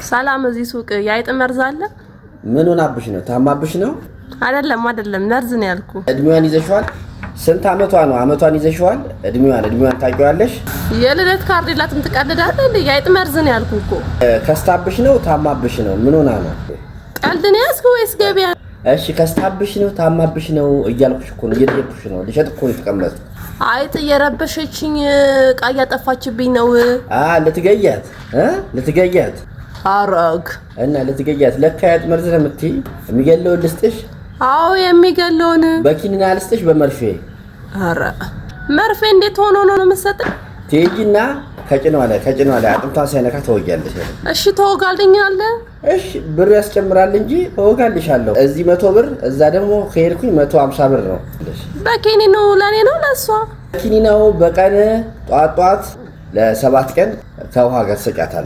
ሰላም፣ እዚህ ሱቅ የአይጥ መርዝ አለ? ምን ሆናብሽ ነው? ታማብሽ ነው? አይደለም አይደለም፣ መርዝ ነው ያልኩ። እድሜዋን ይዘሽዋል? ስንት አመቷ ነው? አመቷን ይዘሽዋል? እድሜዋን ታውቂዋለሽ? የልደት ካርድ የላትም። ትቀልዳለህ እንዴ? የአይጥ መርዝ ነው ያልኩ እኮ። ከስታብሽ ነው? ታማብሽ ነው? ምን ሆና ነው? ቀልድ ነው ያዝከው ወይስ ገበያ? እሺ ከስታብሽ ነው ታማብሽ ነው እያልኩሽ እኮ ነው፣ እየጠየኩሽ ነው። ልሸጥ እኮ ነው የተቀመጥኩት። አይጥ እየረበሸችኝ እቃ እያጠፋችብኝ ነው። ልትገያት እ ልትገያት አረግ እና ልትገያት። ለካ የአይጥ መርዝ ነው የምትይ። የሚገለውን ልስጥሽ? አዎ የሚገለውን። በኪኒና ልስጥሽ? በመርፌ? አረ መርፌ እንዴት ሆኖ ነው የምትሰጠኝ? ትሄጂና ከጭኗ ላይ አጥንቷን ሳይነካ ተወጊያለሽ። እሺ ተወጋልኛለህ? እሺ ብር ያስጨምራል እንጂ እወጋልሻለሁ። እዚህ 100 ብር፣ እዛ ደግሞ ከሄድኩኝ 150 ብር ነው። በኪኒኑ ለእኔ ነው ለእሷ? ኪኒናው በቀን ጧት ጧት ለ7 ቀን ከውሃ ጋር ትሰጫታለሽ።